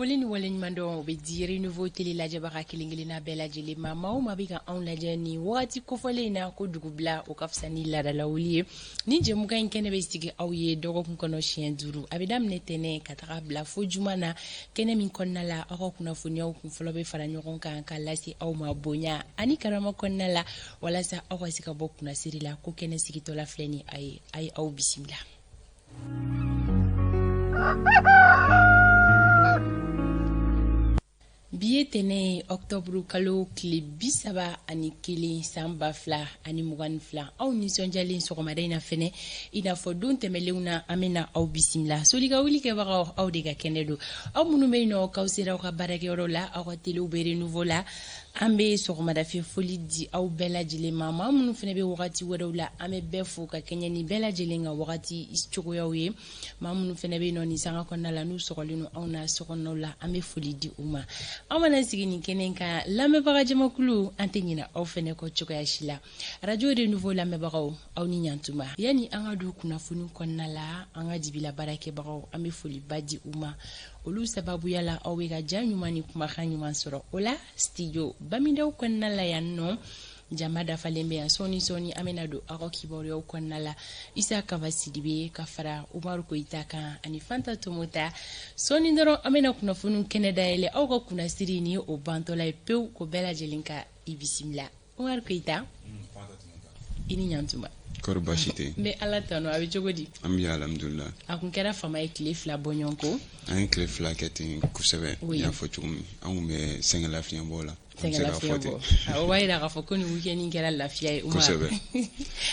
Foli ni waleɲumandɔn o bɛ di Renouveau télé lajɛbaga kelen kelenna bɛɛ lajɛlen ma. Maa o maa bɛ ka anw lajɛ nin wagati kofɔlen in na, ko dugubila o ka fisa ni laadalawuli ye. Ni jɛmukan in kɛnɛ bɛ sigi aw ye dɔgɔkun kɔnɔ siɲɛ 5, a bɛ daminɛ tɛnɛ ka taga bila fo juma na, kɛnɛ min kɔnɔna la aw ka kunnafoniyaw kunfɔlɔ bɛ fara ɲɔgɔn kan ka lase aw ma bonya ani karama kɔnɔna la, walasa aw ka se ka bɔ kunnasiri la. Ko kɛnɛ sigitɔla filɛ ni a ye, a ye aw bisimila. Bi ye tɛnɛ ye, ɔktɔburu kalo tile 31 san 2022. Aw nisɔndiyalen sɔgɔmada in na fɛnɛ, i n'a fɔ don tɛmɛlenw na, an bɛna aw bisimila. Soli ka wuli kɛbagaw, aw de ka kɛnɛ don. Aw minnu bɛ yen nɔ k'aw sera aw ka baarakɛyɔrɔ la, aw ka telew bɛ Renouveau la, an bɛ sɔgɔmadafɛ foli di aw bɛɛ lajɛlen ma. Maa minnu fɛnɛ bɛ wagati wɛrɛw la, an bɛ bɛɛ fo ka kɛɲɛ ni bɛɛ lajɛlen ka wagati cogoyaw ye. Maa minnu fɛnɛ bɛ yen nɔ nin sanga kɔnɔna la, n'u sɔgɔlen don anw na sokɔnɔnaw la, an bɛ foli di u ma. An mana sigi nin kɛnɛ kan, lamɛnbaga jamakulu, an tɛ ɲinɛ aw fɛnɛ kɔ cogoya si la. Radio Renouveau lamɛnbagaw, aw ni ɲantuma. Yanni an ka don kunnafoni kɔnɔna la, an ka jibila baarakɛbagaw, an bɛ foliba di u ma. Olu sababuya la, aw bɛ ka ja ɲuman ni kumakan ɲuman sɔrɔ. O la, studio Bamindaw kɔnɔna la yan nɔ, jama dafalen bɛ yan. Sɔɔni sɔɔni an bɛna don aw ka kibaruyaw kɔnɔna la. Isa Kaba Sidibe ka fara Umaru Koyita kan ani Fanta Tomota. Sɔɔni dɔrɔn an bɛna kunnafoniw kɛnɛ dayɛlɛ aw ka kunnasiri ni o bantɔla ye pewu, ko bɛɛ lajɛlen ka i bisimila. Umaru Koyita, i ni ɲantuma. Kɔri baasi tɛ? N bɛ Ala tanu. A bɛ cogo di? An bɛ alhamdulillah. A kun kɛra fama ye tile 2 bɔɲɔgɔn ko. An ye tile 2 kɛ ten kosɛbɛ. I y'a fɔ cogo min, an kun bɛ sɛgɛn lafiɲɛbɔ la. Sɛgɛn lafiɲɛ bɔ, o b'a yira k'a fɔ ko nin week-end kɛra lafiya ye. Kosɛbɛ.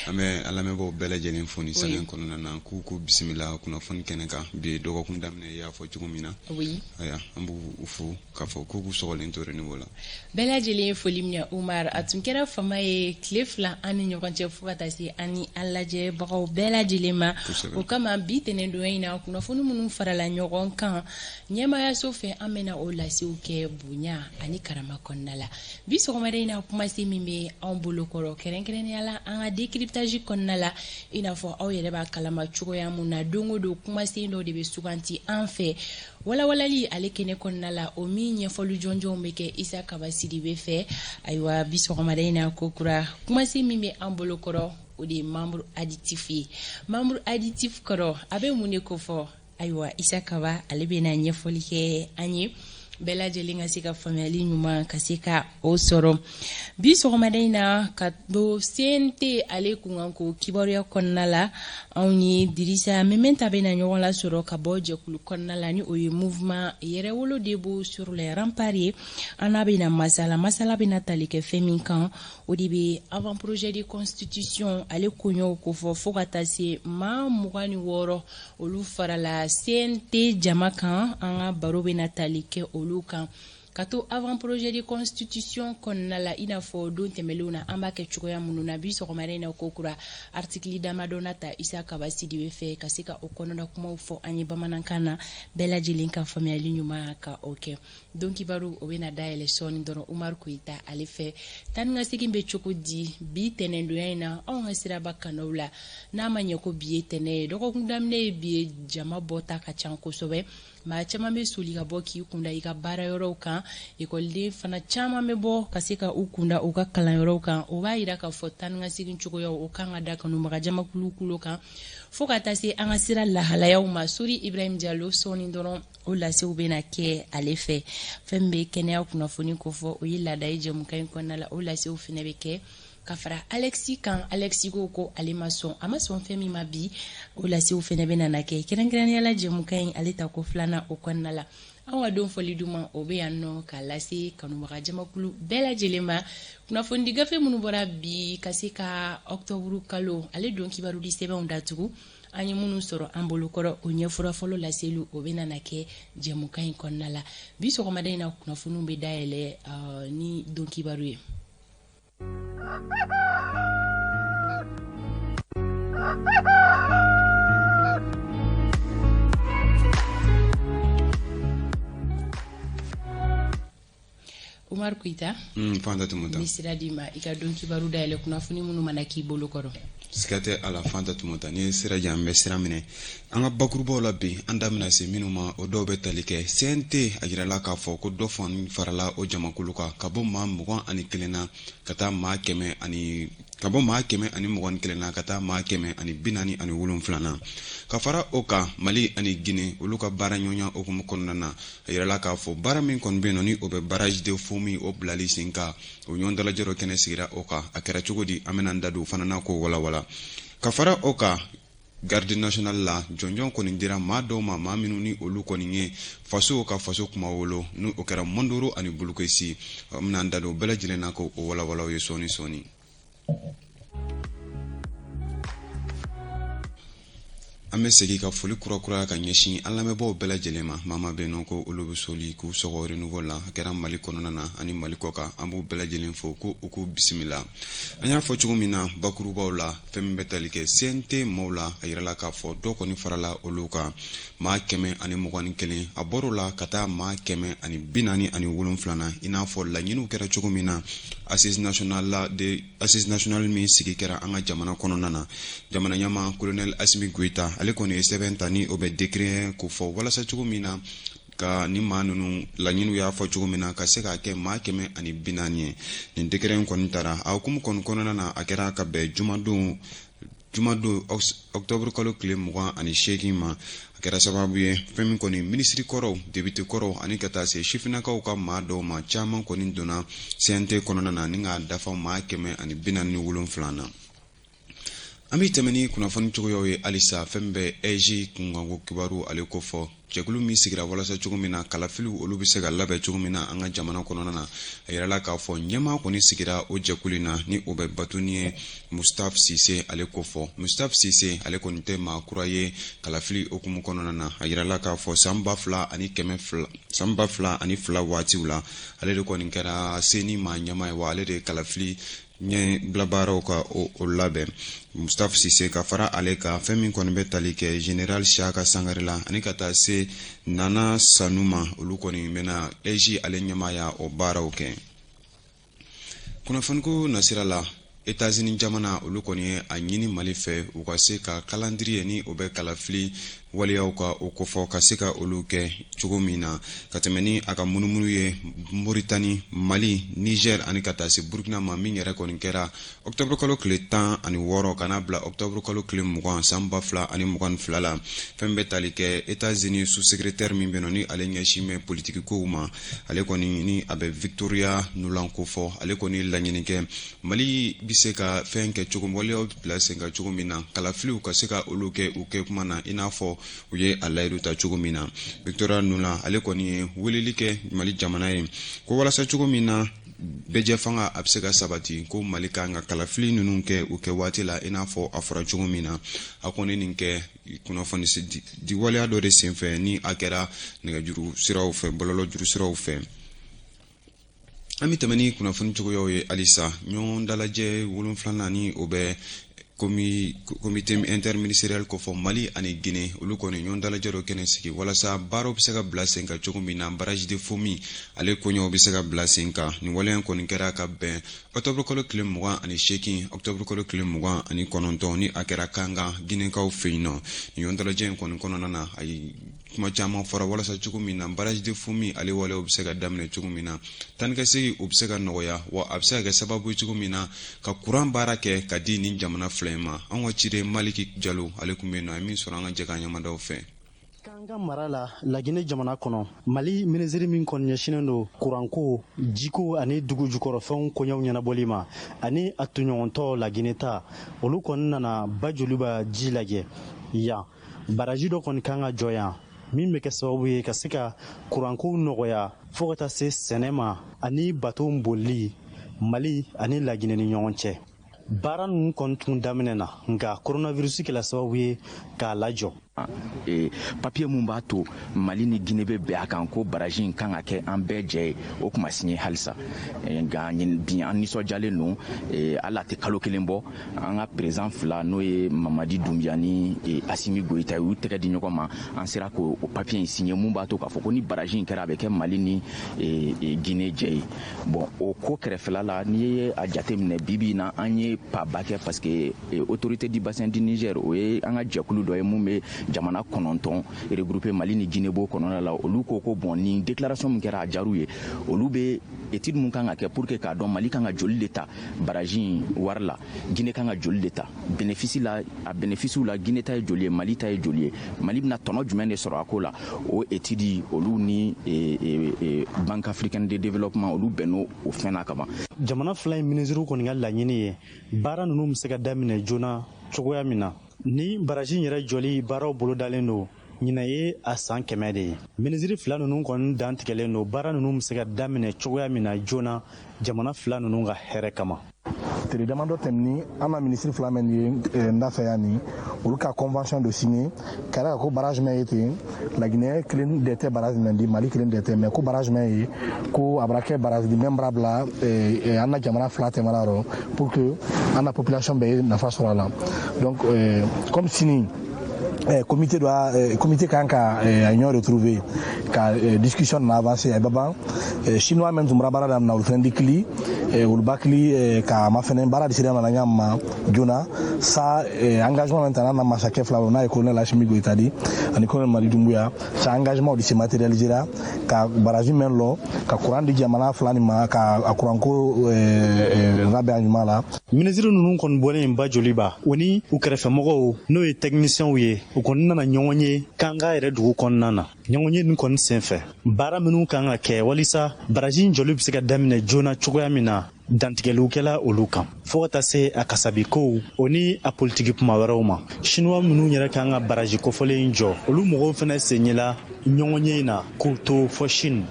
An bɛ an lamɛnbaaw bɛɛ lajɛlen fo ni sanga kɔnɔna na, k'u k'u bisimila kunnafoni kɛnɛ kan. Bi dɔgɔkun daminɛ, i y'a fɔ cogo min na. Ayiwa, an b'u fo k'a fɔ k'u k'u sɔgɔlen to Renouveau la. Bɛɛ lajɛlen ye foli minɛ Umar. A tun kɛra fama ye tile 2 an ni ɲɔgɔn cɛ, fo ka taa se an ni an lajɛbagaw bɛɛ lajɛlen ma. O kama bi tɛnɛndonya in na, kunnafoni minnu farala ɲɔgɔn kan ɲɛmaayaso fɛ, an bɛna o lasew kɛ bonya ani karama kɔnɔna la. Bi sɔgɔmada in na, kumasen min bɛ anw bolo kɔrɔ, kɛrɛnkɛrɛnnenya la an ka décryptage kɔnɔna la, i n'a fɔ aw yɛrɛ b'a kalama cogoya mun na, don o don kumasen dɔ de bɛ suganti an fɛ walawalali ale kɛnɛ kɔnɔna la, o min ɲɛfɔli jɔnjɔnw bɛ kɛ Isa Kaba Sidibe fɛ. Ayiwa, bi sɔgɔmada in na, ko kura kumasen min bɛ an bolo kɔrɔ, o de ye membre additif ye. Membre additif kɔrɔ, a bɛ mun de kofɔ? Ayiwa, Isa Kaba ale bɛna ɲɛfɔli kɛ an ye, bɛɛ lajɛlen ka se ka faamuyali ɲuman ka se ka o sɔrɔ. Bi sɔgɔmada in na, ka don CNT ale kunkanko kibaruya kɔnɔna la, anw ni Dirisa Mɛmɛnta bɛna ɲɔgɔn lasɔrɔ ka bɔ jɛkulu kɔnɔna la, ni o ye mouvement Yɛrɛwolo debout sur les remparts ye. An n'a bɛna masala, masala bɛna tali kɛ fɛn min kan, o de bɛ avant projet de constitution ale koɲɛw kofɔ, fo ka taa se maa 26 olu farala CNT jama kan. An ka baro bɛna tali kɛ olu kan. Ka to avant projet de constitution kɔnɔna la, i n'a fɔ don tɛmɛnlenw na an b'a kɛ cogoya minnu na, bi sɔgɔmada in na, ko kura article damadɔ na ta Isa Kaba Sidibe fɛ, ka se ka o kɔnɔna kumaw fɔ an ye bamanankan na, bɛɛ lajɛlen ka faamuyali ɲuman ka o kɛ. Don kibaru, o bɛna dayɛlɛ sɔɔni dɔrɔn Umaru Koyita ale fɛ. Taa ni ka segin bɛ cogo di bi tɛnɛndonya in na anw ka siraba kanaw la? N'a ma ɲɛ ko bi ye tɛnɛ ye, dɔgɔkun daminɛ ye bi ye, jama bɔta ka ca kosɛbɛ. Maa caman bɛ soli ka bɔ k'i kunda i ka baara yɔrɔw kan, ekɔliden fana caman bɛ bɔ ka se ka u kunda u ka kalanyɔrɔw kan. O b'a yira k'a fɔ taa ni ka segin cogoyaw, o kan ka da kanubaga jamakulu kulo kan, fo ka taa se an ka sira lahalayaw ma. Sori Ibrahim Jalo, sɔɔni dɔrɔn o lasew bɛna kɛ ale fɛ. Fɛn min bɛ kɛnɛya kunnafoni kofɔ, o ye laada ye jɛmukan in kɔnɔna la, o lasew fana bɛ kɛ ka fara Alexi kan. Alexi ko ko ale ma sɔn, a ma sɔn fɛn min ma bi, o lasew fana bɛna na kɛ kɛrɛnkɛrɛnnenya la jɛmukan in ale ta ko filanan o kɔnɔna la. Anw ka don fɔli duman, o bɛ yan nɔ k'a lase kanubaga jamakulu bɛɛ lajɛlen ma. Kunnafonidi gafe minnu bɔra bi ka se ka ɔktɔburu kalo ale don kibarudi sɛbɛnw datugu, an ye minnu sɔrɔ an bolokɔrɔ, o ɲɛfura fɔlɔ laseliw, o bɛna na kɛ jɛmukan in kɔnɔna la. Bi sɔgɔmada in na, kunnafoniw bɛ dayɛlɛ ni don kibaru ye. Umar Koyita. Fanta Tumata. N bɛ sira d'i ma i ka don kibaru dayɛlɛ kunnafoni minnu mana k'i bolo kɔrɔ. Siga tɛ a la Fanta Tumata, n'i ye sira di an bɛ sira minɛ. An ka bakurubaw la bi, an da bɛna se minnu ma, o dɔw bɛ tali kɛ CNT. A jirala k'a fɔ ko dɔ fani farala o jamakulu kan ka bɔ maa 21 na ka taa maa kɛmɛ ani ka bɔ maa 121 na ka taa maa 147 na. Ka fara o kan, Mali ani Guinée, olu ka baara ɲɔgɔnya hukumu kɔnɔna na, a yirala k'a fɔ baara min kɔni bɛ yen nɔ, ni o bɛ barrage de Fourmi o bilali sen kan, o ɲɔgɔn dalajɛ dɔ kɛnɛ sigira o kan. A kɛra cogo di? An bɛna an da don o fana na k'o walawala. Ka fara o kan, garde nationale la, jɔnjɔn kɔni dira maa dɔw ma, maa minnu ni olu kɔni ye faso ka faso kuma wolo, ni o kɛra Mondoro ani Bolokesi. An bɛna an da don o bɛɛ lajɛlen na k'o walawala aw ye sɔɔni sɔɔni. An bɛ segin ka foli kurakuraya ka ɲɛsin an lamɛnbaaw bɛɛ lajɛlen ma. Maa maa bɛ yen nɔ ko olu bɛ soli k'u sɔgɔ Renouveau la, a kɛra Mali kɔnɔna na ani Mali kɔ kan, an b'u bɛɛ lajɛlen fo ko u k'u bisimila. An y'a fɔ cogo min na bakurubaw la, fɛn min bɛ tali kɛ CNT maaw la, a yirala k'a fɔ dɔ kɔni farala olu kan, maa 121. A bɔr'o la ka taa maa 147 na, i n'a fɔ laɲiniw kɛra cogo min na assise nationale la de assise nationale min sigi kɛra an ka jamana kɔnɔna na. Jamana ɲɛmaa colonel Assimi Goïta, ale kɔni ye sɛbɛn ta ni o bɛ décret ko fɔ, walasa cogo min na ka ni maa ninnu laɲiniw y'a fɔ cogo min na, ka se k'a kɛ maa 140 ye. Nin décret in kɔni tara a hukumu kɔni kɔnɔna na, a kɛra ka bɛn jumadon octobre kalo tile 28 ma. A kɛra sababu ye fɛn min kɔni minisiri kɔrɔw, député kɔrɔw ani ka taa se sifinnakaw ka maa dɔw ma, caman kɔni donna CNT kɔnɔna na ni k'a dafa maa 147 na. An bɛ tɛmɛ ni kunnafoni cogoyaw ye halisa. Fɛn bɛ AIGE kunkanko kibaru ale ko fɔ, jɛkulu min sigira walasa cogo min na kalafiliw olu bɛ se ka labɛn cogo min na an ka jamana kɔnɔna na, a yirala k'a fɔ ɲɛmaa kɔni sigira o jɛkulu in na, ni o bɛ bâtonnier Moustapha Cissé ale ko fɔ. Moustapha Cissé, ale kɔni tɛ maa kura ye kalafili hukumu kɔnɔna na. A yirala k'a fɔ san 2200, san 2002 waatiw la, ale de kɔni kɛra CENI maa ɲɛmaa ye, wa ale de ye kalafili ɲɛ bilabaaraw ka o labɛn. Moustapha Cissé, ka fara ale kan, fɛn min kɔni bɛ tali kɛ général Siaka Sangare la ani ka taa se Nana Sanu ma, olu kɔni bɛna AIGE ale ɲɛmaaya o baaraw kɛ. Kunnafoniko nasira la, États-Unis jamana, olu kɔni ye a ɲini Mali fɛ u ka se ka calendrier ni o bɛ kalafili waleyaw ka o kofɔ, ka se ka olu kɛ cogo min na, ka tɛmɛ ni a ka munumunu ye Moritani, Mali, Niger ani ka taa se Burkina ma, min yɛrɛ kɔni kɛra octobre kalo tile 16 ka n'a bila octobre kalo tile 20 san 2022 la. Fɛn bɛ tali kɛ États-Unis sous-secrétaire min bɛ yen nɔ, ni ale ɲɛsin bɛ politiki kow ma, ale kɔni ni a bɛ Victoria Nuland kofɔ, ale kɔni laɲini kɛ Mali bɛ se ka fɛn kɛ cogo, waleyaw bila sen kan cogo min na, kalafiliw ka se ka olu kɛ u kɛ kuma na, i n'a fɔ u ye a layidu ta cogo min na. Victoria Nuland, ale kɔni ye weleli kɛ Mali jamana ye ko walasa cogo min na bɛɛjɛ fanga a bɛ se ka sabati, ko Mali kan ka kalafili ninnu kɛ u kɛ waati la, i n'a fɔ a fɔra cogo min na. A kɔni nin kɛ kunnafoni di waleya dɔ de senfɛ, ni a kɛra nɛgɛjuru siraw fɛ, bɔlɔlɔ juru siraw fɛ. An bɛ tɛmɛ ni kunnafoni cogoyaw ye halisa. Ɲɔgɔn dalajɛ wolonfilanan ni o bɛ comité interministériel kofɔ Mali ani Guinée, olu kɔni ɲɔgɔn dalajɛ dɔ kɛnɛ sigi walasa baaraw bɛ se ka bila sen kan cogo min na, barrage de Fourmi ale koɲɛw bɛ se ka bila sen kan. Nin waleya kɔni kɛra ka bɛn octobre kalo tile 28, octobre kalo tile 29, ni a kɛra Kankan, Guinékaw fɛ yen nɔ. Nin ɲɔgɔn dalajɛ in kɔni kɔnɔna na, ayi, kuma caman fɔra walasa cogo min na barrage de Fourmi ale waleyaw bɛ se ka daminɛ cogo min na, taa ni ka segin o bɛ se ka nɔgɔya, wa a bɛ se ka kɛ sababu ye cogo min na ka kuran baara kɛ ka di nin jamana fila in ma. An ka ciden Maliki Jalo, ale tun bɛ yen nɔ, a ye min sɔrɔ, an ka jɛ k'an ɲɛmadaw fɛ. Kankan mara la, Laginɛ jamana kɔnɔ, Mali minisiri min kɔni ɲɛsinnen don kuranko, jiko ani dugu jukɔrɔfɛnw koɲɛw ɲɛnabɔli ma, ani a tɔɲɔgɔntɔ Laginɛ ta, olu kɔni nana Bajoliba ji lajɛ yan. Baraji dɔ kɔni kan ka jɔ yan min bɛ kɛ sababu ye ka se ka kurankow nɔgɔya fɔɔ ka taa se sɛnɛ ma ani bato bolili Mali ani Laginɛ ni ɲɔgɔn cɛ. Baara ninnu kɔni tun daminɛ na, nka coronavirus kɛla sababu ye k'a lajɔ. Papiye mun b'a to Mali ni Guinée bɛ bɛn a kan ko barrage in kan ka kɛ an bɛɛ jɛ ye, o kuma signé halisa. Nka bi, an nisɔndiyalen don. Hali a tɛ kalo kelen bɔ, an ka président fila, n'o ye Mamadi Doumbouya ni Assimi Goïta ye, u y'u tɛgɛ di ɲɔgɔn ma, an sera k'o papiye in signé mun b'a to k'a fɔ ko ni barrage in kɛra, a bɛ kɛ Mali ni Guinée jɛ ye. Bon, o ko kɛrɛfɛla la, n'i ye a jateminɛ, bi bi in na, an ye pas ba kɛ, parce que Autorité du bassin du Niger, o ye an ka jɛkulu dɔ ye mun bɛ jamana 9 regroupé, Mali ni Guinée b'o kɔnɔna la. Olu ko ko bon, ni déclaration min kɛra, a diyar'u ye. Olu bɛ étude mun kan ka kɛ pour que k'a dɔn Mali kan ka joli de ta barrage in wari la, Guinée kan ka joli de ta bénéfice la, a bénéfice la, Guinée ta ye joli ye, Mali ta ye joli ye, Mali bɛna tɔnɔ jumɛn de sɔrɔ a ko la, o étude, olu ni Banque africaine de développement, olu bɛnn'o o fɛn na kaban. Jamana fila in minisiriw kɔni ka laɲini ye baara ninnu bɛ se ka daminɛ joona cogoya min na. Ni barrage in yɛrɛ jɔli baaraw bolodalen don, ɲinan ye a san 100 de ye. Minisiri fila ninnu kɔni dantigɛlen don baara ninnu bɛ se ka daminɛ cogoya min na joona, jamana fila ninnu ka hɛrɛ kama. Tile damadɔ tɛmɛni, an na minisiri fila min ye n da fɛ yan nin, olu ka convention dɔ signé ka da ko barrage min ye ten, Laginɛ kelen de tɛ barrage min di, Mali kelen de tɛ, mais ko barrage min ye ko a bara kɛ barrage di min bara bila an na jamana fila tɛmɛna rɔ pour que an na population bɛɛ ye nafa sɔrɔ a la. Donc comme sini comité doit comité kan ka ɲɔgɔn retrouver ka discussion na avancer, a bɛ ban. Chinois min tun bɔra baara daminɛ, olu fana di kili, olu ba kili ka ma fɛnɛ baara di sira nana ɲa ma joona sa. Engagement min tana na masakɛ fila, n'a ye colonel Assimi Goïta di ani colonel Mamadi Doumbouya, sa engagement di se matérialiser ra ka barrage min lɔ ka courant di jamana fila nin ma, ka a courant ko labɛn a ɲuman la. Minisiri ninnu kɔni bɔlen ba Joliba, o ni u kɛrɛfɛmɔgɔw, n'o ye techniciens ye, u kɔni nana ɲɔgɔn ye Kanga yɛrɛ dugu kɔnɔna na. Ɲɔgɔn ye nin kɔni senfɛ, baara minnu kan ka kɛ walisa barrage in jɔli bɛ se ka daminɛ joona cogoya min na, dantigɛliw kɛla olu kan, fɔɔ ka taa se a kasabi kow, o ni a politiki kuma wɛrɛw ma. Sinuwa minnu yɛrɛ kan ka barrage kofɔlen in jɔ, olu mɔgɔw fɛnɛ sen yela ɲɔgɔn ye in na k'u to fɔ Chine.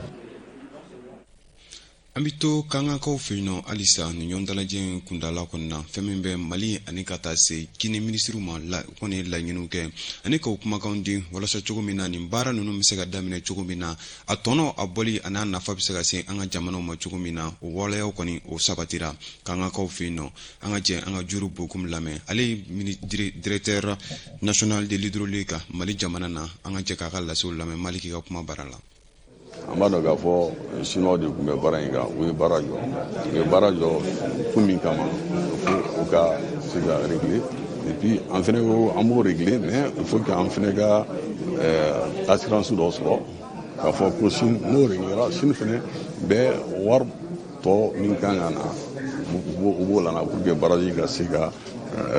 An bɛ to Kangakaw fɛ yen nɔ halisa. Nin ɲɔgɔn dalajɛ in kundala kɔnɔna, fɛn min bɛ Mali ani ka taa se Guinée minisiriw ma la, kɔni ye laɲiniw kɛ ani k'o kumakanw di walasa cogo min na nin baara ninnu bɛ se ka daminɛ cogo min na, a tɔnɔ a bɔli ani a nafa bɛ se ka se an ka jamanaw ma cogo min na. O waleyaw kɔni, o sabatira Kangakaw fɛ yen nɔ. An ka jɛ an ka Juru Bokum lamɛn, ale ye directeur national de l'hydraulique Mali jamana na. An ka jɛ k'a ka lasew lamɛn Maliki ka kuma bara la. An b'a dɔn k'a fɔ Chinois de tun bɛ baara in kan. U ye baara jɔ, u ye baara jɔ kun min kama, fo u ka se ka régler. Et puis an fɛnɛ ko an b'o régler, mais il faut que an fɛnɛ ka assurance dɔ sɔrɔ k'a fɔ ko sini n'o réglera, sini fɛnɛ bɛ wari tɔ min kan ka na, u b'o lana pour que barrage ka se ka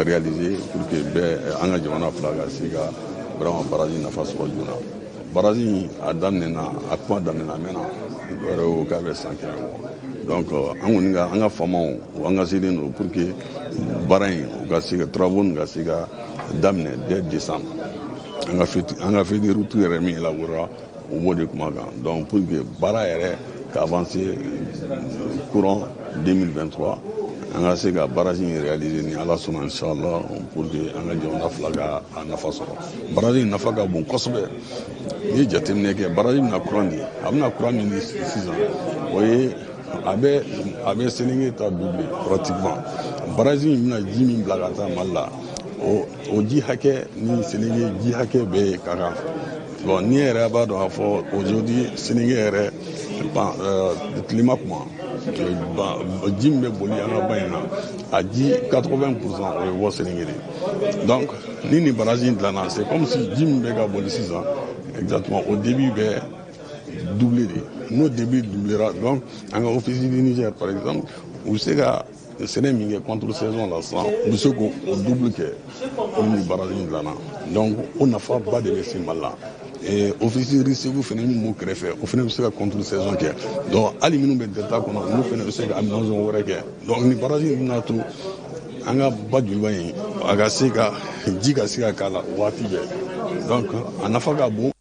réaliser, pour que bɛɛ, an ka jamana fila ka se ka vraiment barrage nafa sɔrɔ joona. Barrage in a daminɛna, a kuma daminɛna, a mɛnna, dɔw yɛrɛ ko k'a bɛ san 100 bɔ. Donc an kɔni ka an ka faamaw, u engagé don pour que baara in, u ka se ka travaux nin ka se ka daminɛ dès décembre. An ka feuille de route yɛrɛ min élaborera, o b'o de kuma kan. Donc pour que baara yɛrɛ ka avancer courant 2023, an ka se ka barrage in réaliser ni Ala sɔnna, inchallah, pour que an ka jamana fila ka a nafa sɔrɔ. Barrage in nafa ka bon kosɛbɛ. N'i ye jateminɛ kɛ, barrage bɛna courant di, a bɛna courant min di sisan, o ye a bɛ Sélingué ta doubler pratiquement. Barrage in bɛna ji min bila ka taa Mali la, o ji hakɛ ni Sélingué ji hakɛ bɛɛ ka kan. Bon, n'i yɛrɛ b'a dɔn k'a fɔ aujourd'hui Sélingué yɛrɛ, tilema kuma, ji min bɛ boli an ka ba in na, a ji 80 %, o ye bɔ Sélingué de. Donc ni nin barrage in dilanna, c'est comme si ji min bɛ ka boli sisan exactement, o débit bɛ doubler de. N'o débit doublera, donc an ka Office du Niger par exemple, u bɛ se ka sɛnɛ min kɛ contre saison la sisan, u bɛ se k'o double kɛ ni barrage in dilanna. Donc o nafa ba de bɛ se Mali la. Office Segu fana min b'o kɛrɛfɛ, o fana bɛ se ka contre saison kɛ. Donc hali minnu bɛ delta kɔnɔ, olu fana bɛ se ka aménagement wɛrɛ kɛ. Donc ni barrage in bɛna to an ka ba Joliba in, a ka se ka ji ka se ka k'a la waati bɛɛ. Donc a nafa ka bon.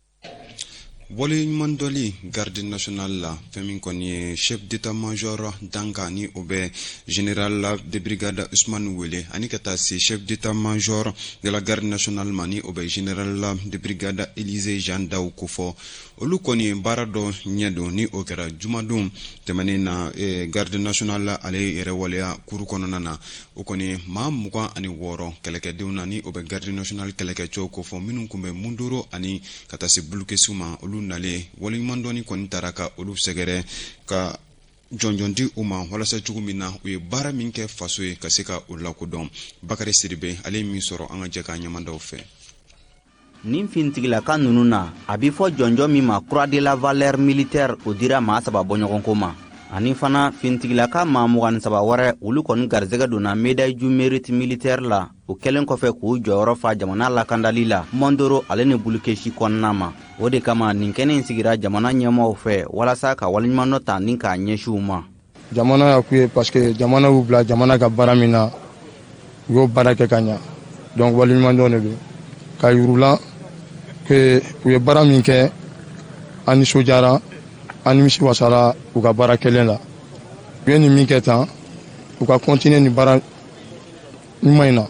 Waleɲumandɔli garde nationale la, fɛn min kɔni ye chef d'état-major danka, ni o bɛ général de brigade Usmane Wele, ani ka taa se chef d'état-major de la garde nationale ma, ni o bɛ général de brigade Élysée Jean Daw kofɔ, olu kɔni ye baara dɔ ɲɛ don, ni o kɛra jumadon tɛmɛnen na garde nationale ale yɛrɛ waleya kuru kɔnɔna na. O kɔni maa 26 kɛlɛkɛdenw na, ni o bɛ garde nationale kɛlɛkɛcɛw kofɔ, minnu tun bɛ Mundoro ani ka taa se Bulukesiw ma, olu nalen waleɲumandɔni kɔni taara ka olu sɛgɛrɛ, ka jɔnjɔn di u ma, walasa cogo min na u ye baara min kɛ faso ye, ka se ka o lakodɔn. Bakari Sidibe, ale ye min sɔrɔ, an ka jɛ k'a ɲɛmadaw fɛ. Nin fintigilaka ninnu na, a bɛ fɔ jɔnjɔn min ma Croix de la valeur militaire, o dira maa saba bɔɲɔgɔnko ma. Ani fana, fintigilaka maa 23 wɛrɛ, olu kɔni garisɛgɛ donna médaille du mérite militaire la, o kɛlen kɔfɛ k'u jɔyɔrɔ fa jamana lakandali la Mondoro ale ni Bulukesi kɔnɔna ma. O de kama nin kɛnɛ in sigira jamana ɲɛmaaw fɛ, walasa ka waleɲumandɔ ta ni k'a ɲɛsin u ma. Jamana y'a k'u ye parce que jamana y'u bila jamana ka baara min na, u y'o baara kɛ ka ɲa. Donc waleɲumandɔn de don ka yir'u la que u ye baara min kɛ, an nisɔndiyara, an nimisi wasara u ka baara kɛlen la. U ye nin min kɛ tan, u ka continuer nin baara ɲuman in na.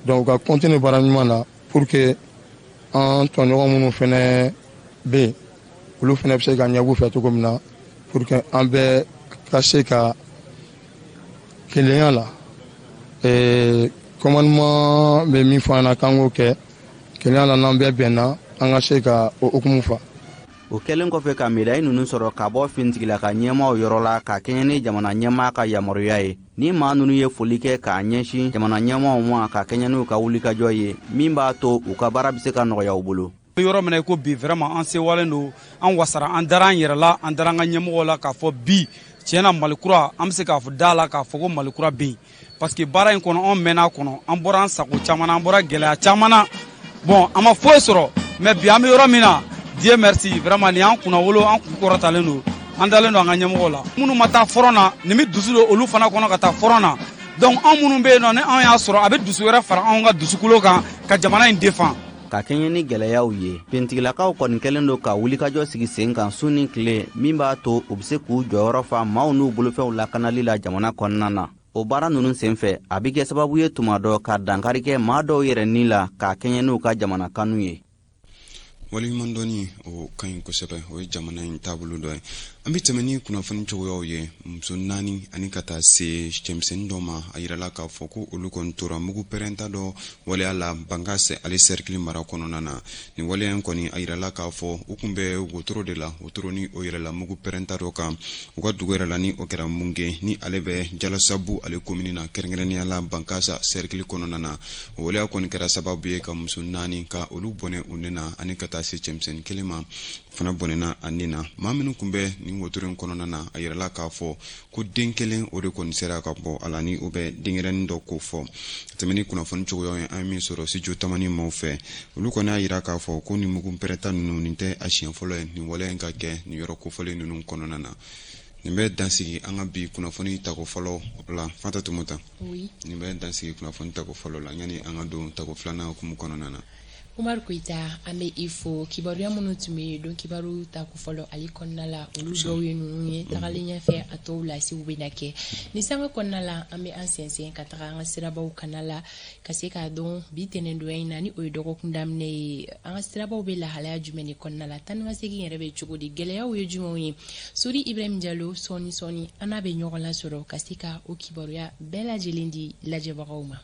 Donc u ka continuer baara ɲuman na pour que an tɔɲɔgɔn minnu fɛnɛ bɛ yen, olu fɛnɛ bɛ se ka ɲɛb'u fɛ cogo min na, pour que an bɛɛ ka se ka kelenya la. Commandement bɛ min fɔ an na k'an k'o kɛ kelenya la, n'an bɛɛ bɛnna, an ka se ka o hukumu fa. O kɛlen kɔfɛ ka médaille ninnu sɔrɔ ka bɔ fintigilaka ɲɛmaaw yɔrɔ la, ka kɛɲɛ ni jamana ɲɛmaa ka yamaruya ye, ni maa ninnu ye foli kɛ k'a ɲɛsin jamana ɲɛmaaw ma, ka kɛɲɛ n'u ka wulikajɔ ye min b'a to u ka baara bɛ se ka nɔgɔya u bolo. Yɔrɔ min na i ko bi, vraiment an sewalen don, an wasara, an dara an yɛrɛ la, an dara an ka ɲɛmɔgɔw la, k'a fɔ bi tiɲɛna, Mali kura, an bɛ se k'a fɔ da la k'a fɔ ko Mali kura bɛ yen, parce que baara in kɔnɔ, anw mɛnna a kɔnɔ, an bɔra an sago caman na, an bɔra gɛlɛya caman na. Bon, an ma foyi sɔrɔ, mais bi an bɛ yɔrɔ min na, Dieu merci, vraiment nin y'an kunna wolo, an kun kɔrɔtalen don, an dalen don an ka ɲɛmɔgɔw la. Minnu ma taa front na, nin bɛ dusu don olu fana kɔnɔ ka taa front na. Donc anw minnu bɛ yen nɔ, ni anw y'a sɔrɔ, a bɛ dusu wɛrɛ fara anw ka dusukolo kan ka jamana in défend. Ka kɛɲɛ ni gwɛlɛyaw ye, fintigilakaw kɔni kɛlen don ka wulikajɔ sigi sen kan su ni tile, min b'a to u be se k'u jɔyɔrɔ fa maaw n'u bolofɛnw lakanali la jamana kɔnɔna na. O baara ninnu senfɛ, a be kɛ sababu ye tuma dɔ ka dankari kɛ maa dɔw yɛrɛ ni la, k'a kɛɲɛ n'u ka jamana kanu ye. Waleɲumandɔnni, o ka ɲi kosɛbɛ, o ye jamana in taabolo dɔ ye. An bɛ tɛmɛ ni kunnafoni cogoyaw ye. Muso naani ani ka taa se cɛmisɛnnin dɔ ma, a yirala k'a fɔ ko olu kɔni tora mugu pɛrɛnta dɔ waleya la Bankasi ale cercle mara kɔnɔna na. Nin waleya in kɔni, a yirala k'a fɔ u kun bɛ wotoro de la, wotoro ni o yɛrɛla mugu pɛrɛnta dɔ kan u ka dugu yɛrɛ la, ni o kɛra Munge, ni ale bɛ Jalasabu ale komini na, kɛrɛnkɛrɛnnenya la Bankasa cercle kɔnɔna na. O waleya kɔni kɛra sababu ye ka muso naani ka olu bɔnɛ u ni na, ani ka taa se cɛmisɛnnin kelen ma fana bɔnɛna a ni na. Maa minnu tun bɛ nin wotoro in kɔnɔna na, a yirala k'a fɔ ko den kelen, o de kɔni sera ka bɔ a la, ni o bɛ denyɛrɛnin dɔ ko fɔ. Tɛmɛ ni kunnafoni cogoyaw ye an ye min sɔrɔ studio Tamani maaw fɛ, olu kɔni y'a yira k'a fɔ ko nin mugu pɛrɛnta ninnu, nin tɛ a siɲɛ fɔlɔ ye nin waleya in ka kɛ nin yɔrɔ kofɔlen ninnu kɔnɔna na. Nin bɛ dansigi an ka bi kunnafoni tako fɔlɔ la. Fanta Tumuta, nin bɛ dansigi kunnafoni tako fɔlɔ la, yanni an ka don tako filanan hukumu kɔnɔna na. Umaru Koyita, an bɛ i fo. Kibaruya minnu tun bɛ yen don kibaru tako fɔlɔ ale kɔnɔna la, olu dɔw ye ninnu ye. Tagalen ɲɛfɛ, a tɔw lasiw bɛ na kɛ. Nin sanga kɔnɔna la, an bɛ an sɛnsɛn ka taga an ka sirabaw kana la, ka se k'a dɔn bi tɛnɛndonya in na, ni o ye dɔgɔkun daminɛ ye, an ka sirabaw bɛ lahalaya jumɛn de kɔnɔna la, taa ni ka segin yɛrɛ bɛ cogo di, gɛlɛyaw ye jumɛnw ye. Sori Ibrahim Jalo, sɔɔni sɔɔni an n'a bɛ ɲɔgɔn lasɔrɔ ka se ka o kibaruya bɛɛ lajɛlen di lajɛbagaw ma.